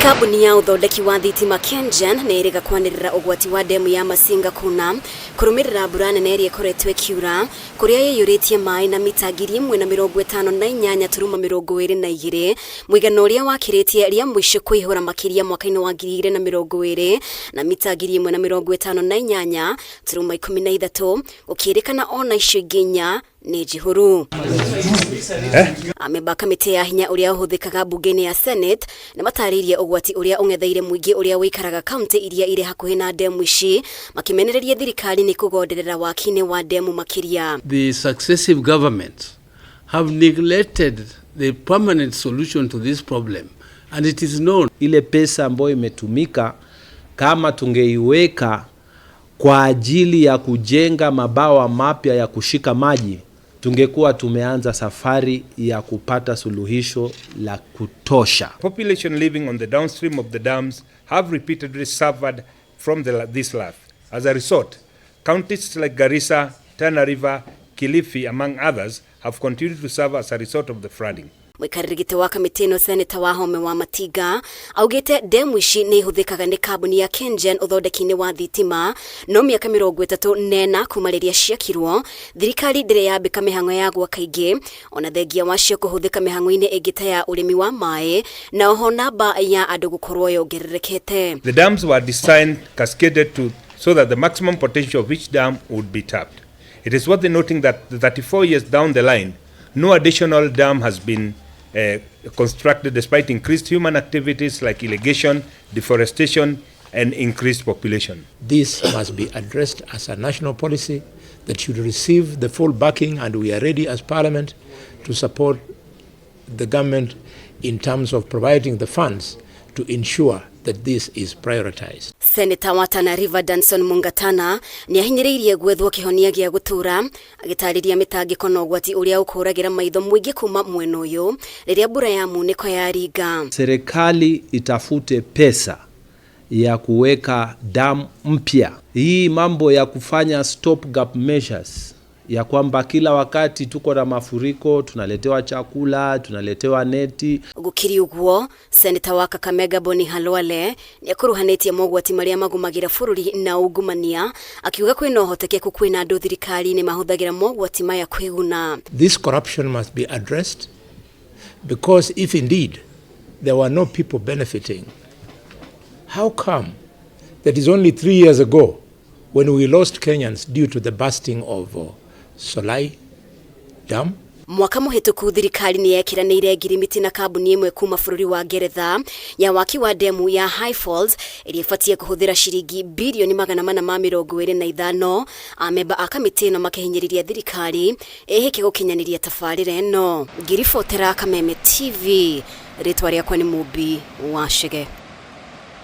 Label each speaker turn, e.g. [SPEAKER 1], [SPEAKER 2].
[SPEAKER 1] Kambuni ya ũthondeki wa thitima KenGen nĩ ĩrĩga kwanĩrĩra ũgwati wa ndemu ya Masinga kuna kũrũmĩrĩra mbura nene ĩrĩa ĩkoretwo ĩkiura kũrĩa ĩiyũrĩtie maĩ na mita 1058.22, mũigana ũrĩa wakĩrĩtie rĩa mũico kũihũra makĩria mwaka-inĩ wa 2020 na mita 1058.13, gũkĩrĩkana ona icio ingĩ inya nĩ njihũru. Amemba a kamĩtĩ ya hinya ũrĩa ũhũthĩkaga mbunge-inĩ ya Senate nĩ matarĩirie ũgwati ũrĩa ũng'etheire mũingĩ ũrĩa ũikaraga kaunti iria irĩ hakuhĩ na ndemu ici, makĩmenereria thirikari nĩ kũgonderera waki-inĩ wa ndemu makĩria.
[SPEAKER 2] The successive governments have neglected the permanent solution to this problem, and it is known.
[SPEAKER 3] Ile pesa ambayo imetumika, kama tungeiweka kwa ajili ya kujenga mabawa mapya ya kushika maji, tungekuwa tumeanza safari ya kupata suluhisho la kutosha.
[SPEAKER 4] Population living on the downstream of the dams have repeatedly suffered from this lack. As a result, counties like Garissa, Tana River, Kilifi, among others, have continued to suffer as a result of the flooding.
[SPEAKER 1] Mũikarĩri gĩtĩ wa kamĩtĩ ĩno, Seneta Wahome wa Matinga, augĩte ndemu ici nĩ ihũthĩkaga nĩ kambuni ya KenGen ũthondeki-inĩ wa thitima, no mĩaka 34 kuma rĩrĩa ciakirwo, thirikari ndĩrĩ yambĩka mĩhang'o ya gwaka ingĩ, ona thengia wacio kũhũthĩka mĩhang'o-inĩ ĩngĩ ta ya ũrĩmi wa maĩ, na oho namba ya andũ gũkorwo yongererekete.
[SPEAKER 4] The dams were designed cascaded to so that the maximum potential of each dam would be tapped. It is worth noting that 34 years down the line, no additional dam has been constructed despite increased human activities like irrigation, deforestation, and increased population.
[SPEAKER 5] This must be addressed as a national policy that should receive the full backing, and we are ready as Parliament to support the government in terms of providing the funds to ensure that this is prioritized.
[SPEAKER 1] Seneta wa Tana River Danson Mungatana nĩ ahinyĩrĩirie gwethwo kĩhonia gĩa gũtũũra, agĩtarĩria mĩtangĩko na ũgwati ũrĩa ũkũragĩra maitho mũingĩ kuma mwena ũyũ rĩrĩa mbura ya munĩko yaringa.
[SPEAKER 3] Serikali itafute pesa ya kuweka damu mpya. Hii mambo ya kufanya stop gap measures ya kwamba kila wakati tuko na mafuriko, tunaletewa chakula, tunaletewa neti.
[SPEAKER 1] Gũkĩrĩ ũguo, Seneta wa Kakamega Boni Khalwale nĩ akuruhanĩtie mogwati marĩa magũmagĩra bũrũri na ungumania, akiuga kwĩna ũhotekeku kwĩna andũ thirikari-inĩ mahũthagĩra mogwati maya kwĩguna.
[SPEAKER 5] This corruption must be addressed, because if indeed there were no people benefiting, how come that is only 3 years ago when we lost Kenyans due to the bursting of Solai Dam?
[SPEAKER 1] Mwaka mũhĩtũku thirikari nĩ yekĩranĩire ngirimiti na kambuni ĩmwe kuma bũrũri wa Ngeretha ya waki wa ndemu ya High Falls ĩrĩa ĩbatiĩ kũhũthĩra ciringi birioni 425. Amemba a kamĩtĩ ĩno makĩhinyĩrĩria thirikari ĩhĩke gũkinyanĩria tabarĩra ĩno. Ngiribotera Kameme TV, rĩtwa rĩakwa nĩ Mũmbi wa Chege.